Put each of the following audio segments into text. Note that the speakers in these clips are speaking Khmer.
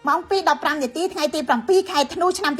ម៉ោង2:15នាទីថ្ងៃទី7ខែធ្នូឆ្នាំ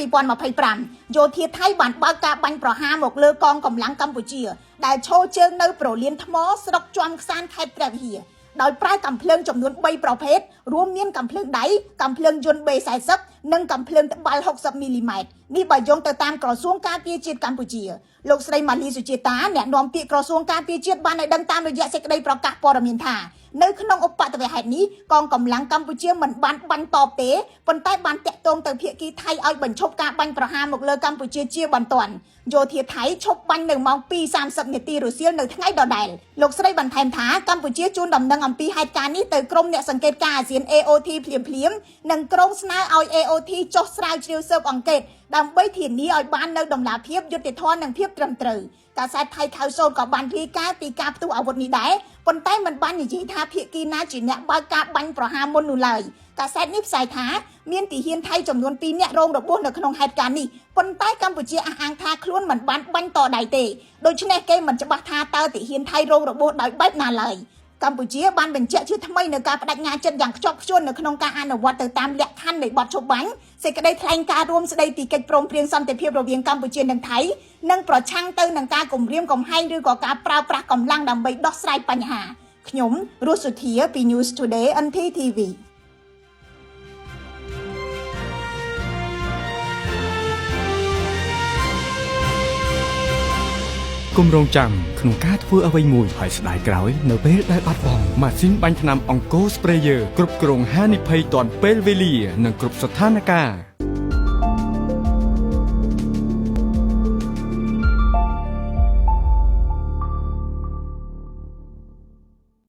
2025យោធាថៃបានបើកការបាញ់ប្រហារមកលើកងកម្លាំងកម្ពុជាដែលឈរជើងនៅប្រលានថ្មស្រុកជាំខ្សាន្តខេត្តព្រះវិហារដោយប្រើកាំភ្លើងចំនួន3ប្រភេទរួមមានកាំភ្លើងដៃកាំភ្លើងយន្ត B40 និងកាំភ្លើងត្បាល់60មីលីម៉ែត្រនេះបើយោងទៅតាមក្រសួងការពារជាតិកម្ពុជាលោកស្រីម៉ាលីសុជាតាអ្នកនាំពាក្យក្រសួងការពារជាតិបានឲ្យដឹងតាមរយៈសេចក្តីប្រកាសព័ត៌មានថានៅក្នុងឧបទ្ទវហេតុនេះកងកម្លាំងកម្ពុជាមិនបានបាញ់តបទេប៉ុន្តែបានតាក់ទងទៅភាគីថៃឲ្យបញ្ឈប់ការបាញ់ប្រហារមកលើកម្ពុជាជាបន្ទាន់យោធាថៃឈប់បាញ់នៅម៉ោង2:30នាទីរសៀលនៅថ្ងៃដដែលលោកស្រីបន្ថែមថាកម្ពុជាជូនដំណឹងអំពីហេតុការណ៍នេះទៅក្រុមអ្នកសង្កេតការណ៍អាស៊ាន AOT ភ្លាមៗនិងក្រុមស្នើឲ្យ AOT ចុះស្រាវជ្រាវស៊ើបអង្កេតដើម្បីធានាឲ្យបាននូវតម្លាភាពយុត្តិធម៌និងភាពត្រឹមត្រូវកាសែតថៃខៅសូនក៏បានរាយការណ៍ពីការផ្ទុះអាវុធនេះដែរប៉ុន្តែមិនបាននិយាយថាភាគីណាជាអ្នកបើកការបាញ់ប្រហារមុននោះឡើយកាសែតនេះផ្សាយថាមានទាហានថៃចំនួន2នាក់រងរបួសនៅក្នុងហេតុការណ៍នេះប៉ុន្តែកម្ពុជាអះអាងថាខ្លួនមិនបានបាញ់តដៃទេដូច្នេះគេមិនច្បាស់ថាតើទាហានថៃរងរបួសដោយបែបណាឡើយកម្ពុជាបានបញ្ជាក់ជាថ្មីនៅការបដិញ្ញាចិត្តយ៉ាងខ្ជាប់ខ្ជួននៅក្នុងការអនុវត្តទៅតាមលក្ខខណ្ឌនៃបទឈប់បាញ់សេចក្តីថ្លែងការណ៍រួមស្តីពីកិច្ចព្រមព្រៀងសន្តិភាពរវាងកម្ពុជានិងថៃនិងប្រឆាំងទៅនឹងការគំរាមកំហែងឬក៏ការប្រើប្រាស់កម្លាំងដើម្បីដោះស្រាយបញ្ហាខ្ញុំរស់សុធាពី News Today NTTV គុំរងចាំក្នុងការធ្វើអ្វីមួយហើយស្ដាយក្រោយនៅពេលដែលបាត់បង់ម៉ាស៊ីនបាញ់ថ្នាំអង្គរ Sprayer គ្រប់គ្រងហានិភ័យទាន់ពេលវេលានិងគ្រប់ស្ថានភាព។